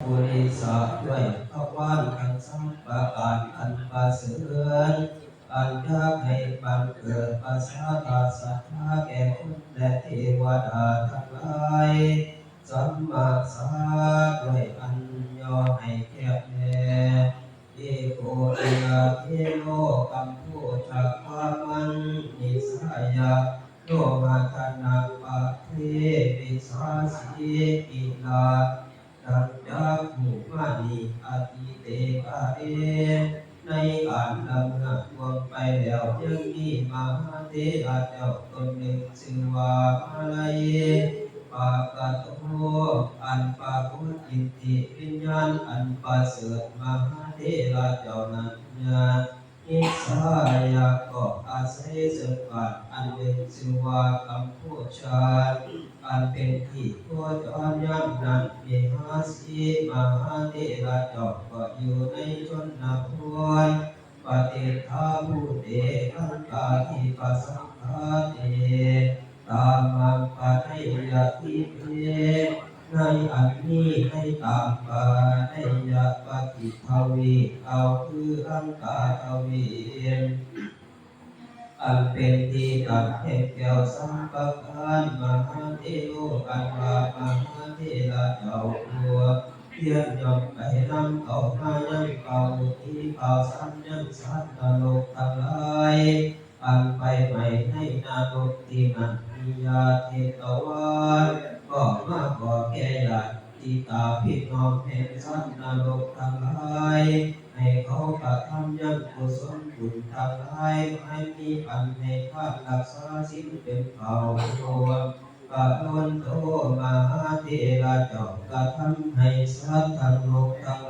ປຸລິສະ ດ້ວຍທະວານທັງສາມປະການອັນປະເສີດ ອັນຢາກໃຫ້ບັງເກີດປະສາທາສັດທາແກ່ຄົນແລະເທວະດາທັງຫຼາຍ ສຳມາສາ ດ້ວຍອັນຫຍໍ້ໃຫ້ແຄບແລ ເອໂກ ເອລາເທໂລ ກັມໂພຊະ ຄວາມັງ ນິສາຍະ ໂນ ຫະທະນະປະເທ ວິສາສີ ກິລາ ຕັງ ຈັກຂຸມານີ ອະຕິເຕ ກາເລ ໃນການລະເມື່ອລ່ວງໄປແລ້ວ ຍັງມີມະຫາເຖລະເຈົ້າຕົນໜຶ່ງ ຊື່ວ່າ ມະລາເຍ ປາກະໂຕ ອັນປາກົດອິດທິວິນຍານອັນປະເສີດ ມະຫາເຖລະເຈົ້ານັ້ນ ຍານິສາຍະ ກໍອາໄສເຊິ່ງບ້ານອັນໜຶ່ງ ຊື່ວ່າ ກຳພູຊາ ອັນເປັນທີ່ໂຄຈອນຍາມນັ້ນ ເວຫາສີ ມະຫາເຖລະເຈົ້າ ກໍຢູ່ໃນຊົນນະບົດ ປະຕິດຖາພູເຕ ລັງກາທິປະສັງຄາເຕ ຕາມັງປະໄນຍະທິເພ ໃນອັນນີ້ໃນຕາມປະໄນຍະປະຕິທະວີບ ເອົາຄືລັງກາທະວີບ ອັນເປັນທີ່ຕັ້ງແຫ່ງແກ້ວສາມປະການ ມະຫາເຖໂລ ອັນວ່າມະຫາເຖລະເຈົ້າຜູ້ພຽນຍ່ອມໄປນຳເຂົ້າມາຍັງພະໂພທິພາວສາມຍັງສັດນະລົກທັງຫຼາຍ ອັນໄຟໄໝ້ໃນນະລົກທີ່ນັ້ນ ຍາຕິດຕະວາ ກໍມາຂໍແກ່ຍາຕິກາພີ່ນ້ອງແຫ່ງສັດນະລົກທັງຫຼາຍ ໃຫ້ເຂົາກະທຳຍັງກຸສົນບຸນທັງຫຼາຍ ໃຫ້ມີອັນໃຫ້ທານຮັກສາສິນເປັນເປົ້າ ກະດົນໂຕມະຫາເຖລະເຈົ້າ ກະທຳໃຫ້ສັດທັງໂລກທັງ